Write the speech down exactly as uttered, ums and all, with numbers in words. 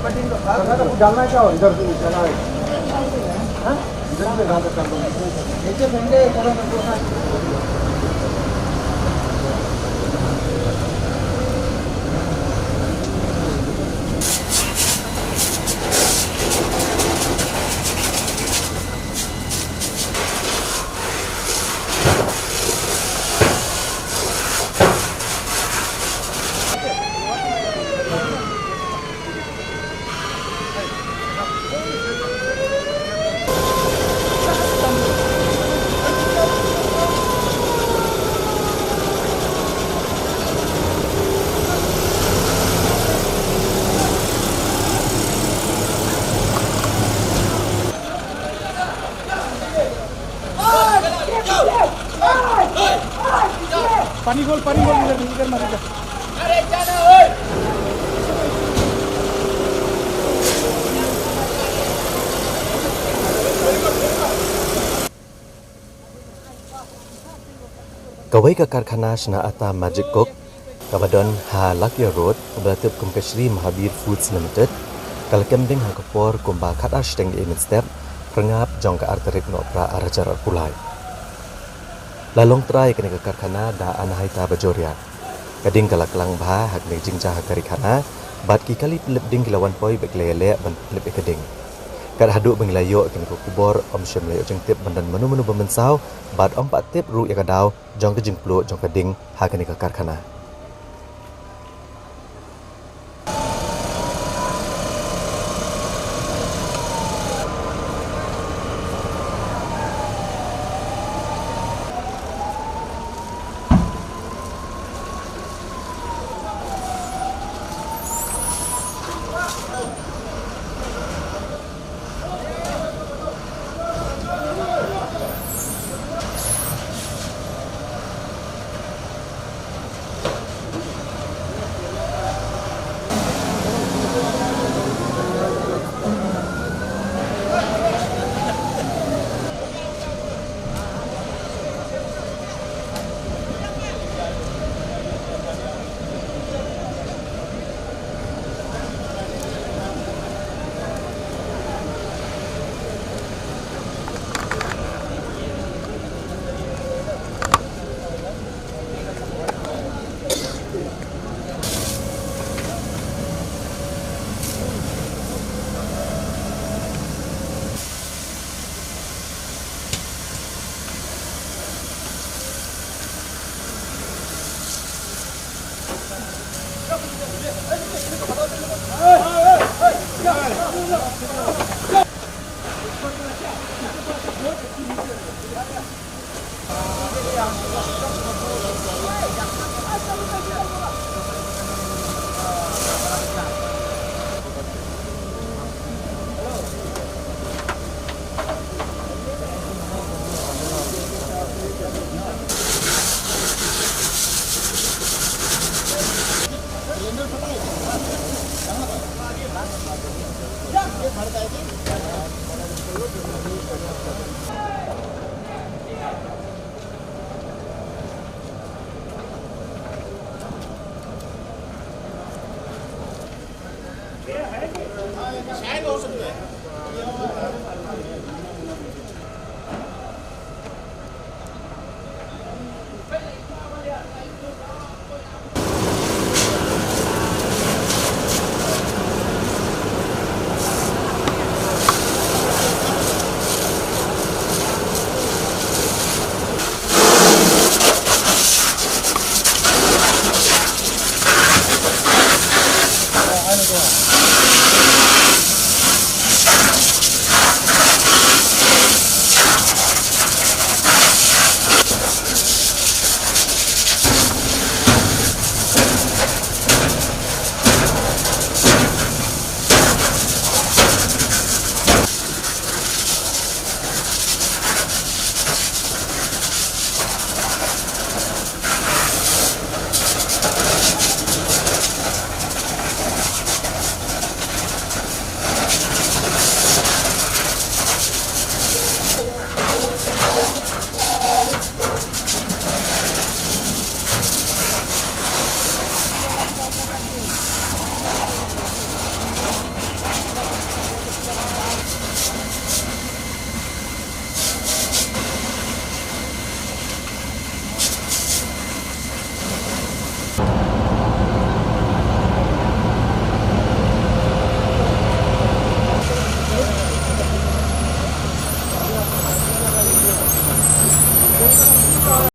डालना क्या हो इधर से चला है। हाँ? इधर से ज्यादा कर दो। नीचे फेंक दे, थोड़ा सा। पानी खोल, पानी खोल, इधर, इधर मत, इधर। Kawei ka karkhana shna ata Magic Cook, kaba don ha Lakia Road, kaba la tip kum ka Shri Mahabir Foods Limited, ka la kem ding ha ka por kumba khatar shiteng mynstep, phyrngap jong ka ar tarik Nohprah ar hajar arphew lai. La long trai kane ka karkhana da Anahita Bajoria. Ka ding ka la klang bha ha kane ka jingjia ha ka ri khana, bad ki kali pynlip ding ki la wan poi bad ki la ïaleh ban pynlip ïa ka ding. Kat haduh ba ngi la ïoh kane ka khubor, ym shym la ïoh jingtip ban don mano mano ba mynsaw, bad ym pat tip ruh ïa ka daw jong ka jingpluh jong ka ding ha kane ka karkhana.